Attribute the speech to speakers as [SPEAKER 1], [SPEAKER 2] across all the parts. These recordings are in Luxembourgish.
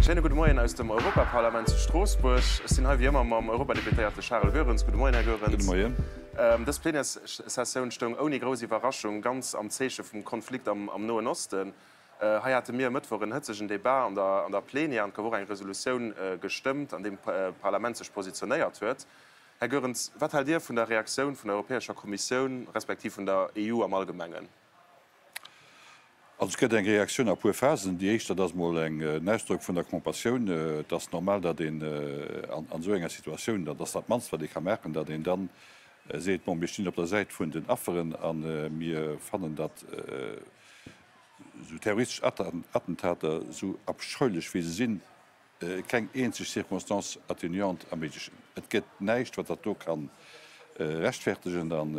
[SPEAKER 1] Schéine gudde Moien aus dem Europaparlament zu Stroossbuerg. Ech sinn hei wéi ëmmer mam Europadeputéierte Charel Goerens. Gudde Moien, Här Goerens.
[SPEAKER 2] Gudde Moien.
[SPEAKER 1] Dës Plénièressessioun stoung ouni grouss Iwwerraschung ganz am Zeeche vum Konflikt am Noen Osten. Hei hate mir e Mëttwoch en hëtzegen Debat an der Plenière an et gouf och eng Resolutioun gestëmmt, an deem d'Parlament sech positionéiert huet. Här Goerens, wat haalt Dir vun der Reaktioun vun der Europäescher Kommissioun respektiv vun der EU am Allgemengen?
[SPEAKER 2] Also et gëtt eng Reaktioun a puer Phasen. Déi éischt, dat ass emol en Ausdrock vun der Compassioun. Et ass normal, datt een an esou enger Situatioun, dat ass dat mannst wat ee ka maachen, datt een dann seet, bon, mir stinn op der Säit vun den Afferen a mir fannen, datt esou terroristesch Attentater, esou abscheulech wéi se sinn, keng eenzeg Circonstance atténuante erméiglechen. Et gëtt näischt, wat dat do ka rechtfertegen. An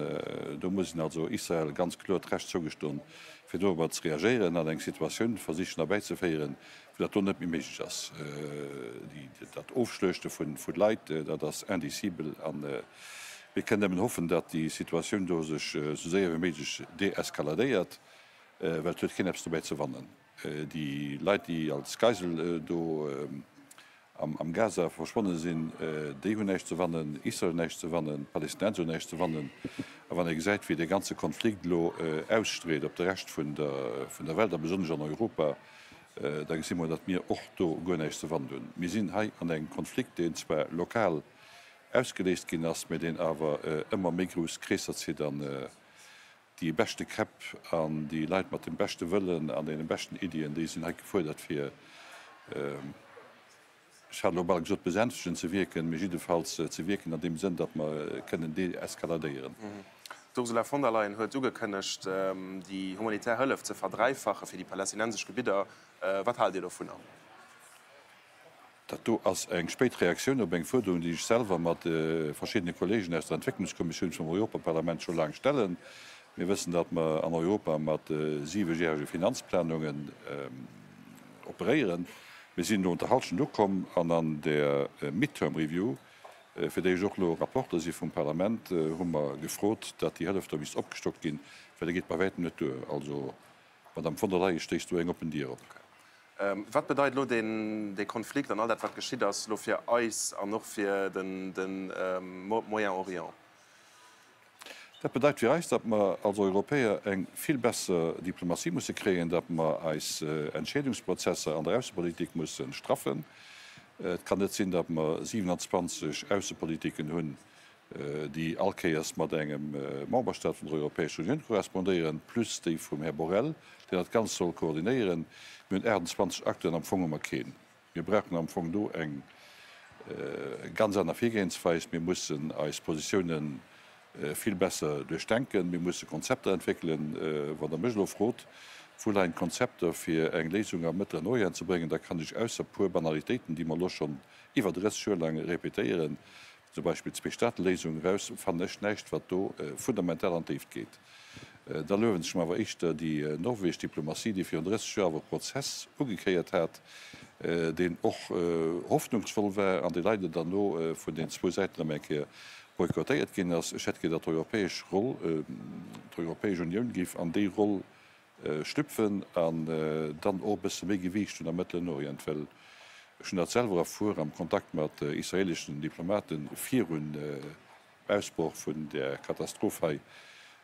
[SPEAKER 2] do muss een also Israel ganz kloer d'Recht zougestoen, fir dorobber ze reagéieren an eng Situatioun versichen erbäizeféieren, wou dat do net méi méiglech ass. Dat Ofschluechte vu Leit, dat ass indicible. A mir kënnen nëmmen hoffen, datt déi Situatioun do sech esou séier wéi méiglech deeskaladéiert, well et huet keen eppes dobäi ze wannen. Déi Leit, déi als Geisel do am Gaza verschwonne sinn, déi hunn näischt ze wannen, Israel huet näischt ze wannen, d'Palästinenser hunn näischt ze wannen. A wann ee gesäit, wéi dee ganze Konflikt elo ausstreet op de Rescht vun der Welt a besonnesch an Europa, da gesi mer, datt mir och do guer näischt ze wannen hunn. Mir sinn hei an engem Konflikt, deen zwar lokal ausgeléist ginn ass, mä deen awer ëmmer méi grouss Kreesser zitt an Déi beschte Käpp an déi Leit mat dem beschte Wëllen an deene beschten Iddien, déi sinn hei gefuerdert fir, ech hat elo bal gesot besänftegend ze wierken, mee jiddefalls ze wierken an deem Sënn, datt mer kënnen deeskaladéieren.
[SPEAKER 1] D'Ursula von der Leyen huet ugekënnegt, déi humanitär Hëllef ze verdräifache fir déi palästinensesch Gebidder. Wat haalt Dir dovunner?
[SPEAKER 2] Dat do ass eng spéit Reaktioun op eng Fuerderung, déi ech selwer mat verschiddene Kollegen aus der Entwécklungskommissioun vum Europaparlament scho laang stellen. Mir wëssen, datt mer an Europa mat siwejärege Finanzplanungen operéieren. Mir sinn elo un der Halschent ukomm an an der Midterm Review, fir déi ech och elo Rapporteur si vum Parlament, hu mer gefrot, datt déi Hëllef do misst opgestockt ginn, well déi geet bei wäitem net duer. Also, Madame von der Leyen stéisst do eng oppen Dier op.
[SPEAKER 1] Wat bedeit elo dee Konflikt an all dat wat geschitt ass elo fir eis an och fir de Moyen-Orient?
[SPEAKER 2] Dat bedeit fir eis, datt mer als Europäer eng vill besser Diplomatie musse kréien, datt mer eis Entscheedungsprozesser an der Aussepolitik musse straffen. Et kann net sinn, datt mer 27 Aussepolitiken hunn, déi all Kéiers mat engem Memberstaat vun der Europäescher Unioun korrespondéieren, plus déi vum Här Borrell, deen dat Ganzt soll koordinéieren. Mir hunn 28 Acteuren, am Fong hu mer keen. Mir brauchen am Fong do eng ganz aner Virgehensweis. Mir mussen eis Positiounen vill besser duerchdenken. Mir musse Konzepter entwéckelen. Wann Der mech elo frot, wou leien d'Konzepter, fir eng Léisung am Mëttleren Orient ze bréngen, da kann ech ausser puer Banalitéiten, déi mer elo schonn iwwer 30 Joer laang répétéieren, zum Beispill d'Zweestaateléisung, eraus fannen ech näischt, wat do fundamental an d'Déift geet. Da luewen ech mer awer éischter déi norwegesch Diplomatie, déi virun 30 Joer awer e Prozess ugekéiert hat, deen och hoffnungsvoll war an dee leider derno vun den zwou Säiten erëm eng Kéier boykottéiert ginn ass. Ech hätt gär, datt d'europäesch Roll, d'Europäesch Unioun géif an déi Roll schlüpfen an dann och e bësse méi Gewiicht hunn am Mëttleren Orient, well ech hunn dat selwer erfuer am Kontakt mat israeleschen Diplomaten virun Ausbroch vun där Katastroph hei,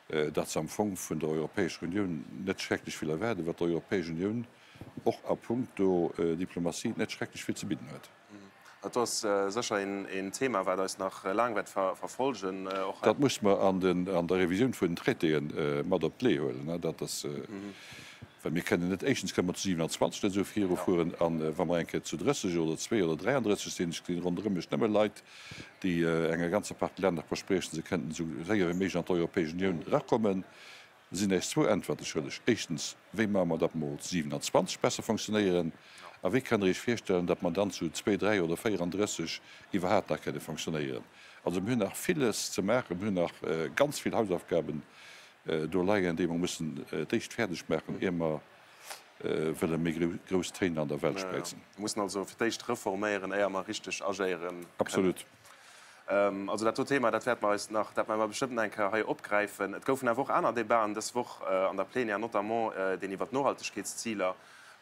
[SPEAKER 2] datt se am Fong vun der Europäescher Unioun net schrecklech vill erwaarden, wat d'Europäesch Unioun och a puncto Diplomatie net schrecklech vill ze bidden huet.
[SPEAKER 1] Dat do ass sécher een Thema, wat eis nach laang wäert verfolgen. Och
[SPEAKER 2] hei. Dat muss mer an der Revisioun vun den Traitéë mat op d'Lee huelen. Dat ass, well mir kënnen net, éischtens kënne mer zu 27 net esou virufueren, a wa mer eng Kéier zu 30 oder zwee oder 33 sinn, ech gesinn ronderëm mech nëmme Leit, déi enger ganzer Partie Länner verspriechen, se kënnten esou séier wéi méiglech an d'Europäesch Unioun erakommen, sinn äis zwou Äntwerte schëlleg. Éischtens, wéi maache mer, datt mer zu 27 besser fonctionnéieren? A wéi kënnt Der Iech virstellen, datt mer dann zu zwee, dräi oder 34 iwwerhaapt nach kënne fonctionnéieren? Also mir hunn nach villes ze maachen, mir hunn nach ganz vill Hausaufgaben do leien, déi mer mussen d'éischt fäerdeg maachen, ier mer wëlle méi grouss Téin an der Welt
[SPEAKER 1] spréizen. Mir mussen also fir d'éischt reforméieren, éier mer richteg agéiere kënnen.
[SPEAKER 2] Absolut.
[SPEAKER 1] Also dat do Thema, dat wäerte mer eis nach, dat mer bestëmmt nach eng Kéier hei opgräifen. Et goufen awer och aner Debaten dës Woch an der Plenière, notamment deen iwwer d'Nohaltegkeetsziler.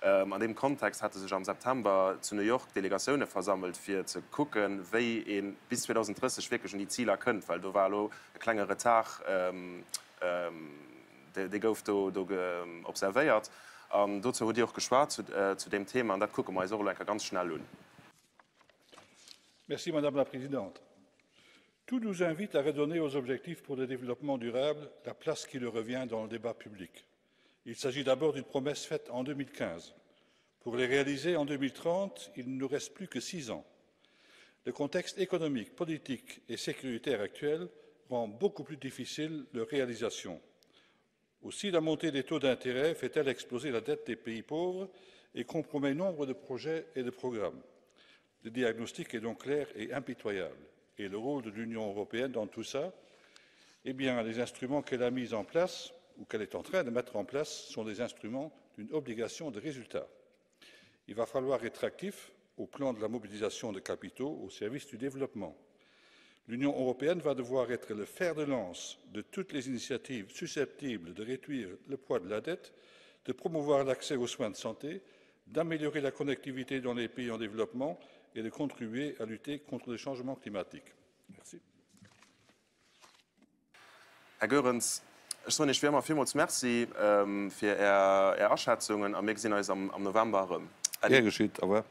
[SPEAKER 1] An deem Kontext hate sech am September zu New York Delegatioune versammelt, fir ze kucken, wéi ee bis 2030 wierklech un déi Ziler kënnt, well do war elo e klenge Retard, dee gouf do observéiert. An dozou hutt Dir och geschwat, zu deem Thema, an dat kucke mer eis och elo eng Kéier ganz schnell un.
[SPEAKER 3] Merci, Madame la Présidente. Tout nous invite à redonner aux objectifs pour le développement durable la place qui leur revient dans le débat public. Il s'agit d'abord d'une promesse faite en 2015. Pour les réaliser en 2030, il ne nous reste plus que six ans. Le contexte économique, politique et sécuritaire actuel rend beaucoup plus difficile leur réalisation. Aussi la montée des taux d'intérêt fait-elle exploser la dette des pays pauvres et compromet nombre de projets et de programmes. Le diagnostic est donc clair et impitoyable. Et le rôle de l'Union européenne dans tout ça Eh bien, les instruments qu'elle a mis en place ou qu'elle est en train de mettre en place sont des instruments d'une obligation de résultat. Il va falloir être actif au plan de la mobilisation de capitaux au service du développement. L'Union européenne va devoir être le fer de lance de toutes les initiatives susceptibles de réduire le poids de la dette, de promouvoir l'accès aux soins de santé, d'améliorer la connectivité dans les pays en développement et de contribuer à lutter contre le changement climatique. Merci.
[SPEAKER 1] Här Goerens, ech soen Iech wéi ëmmer villmools Merci fir Är Aschätzungen a mir gesinn eis am November erëm.
[SPEAKER 2] Äddi. Gär geschitt. Au revoir.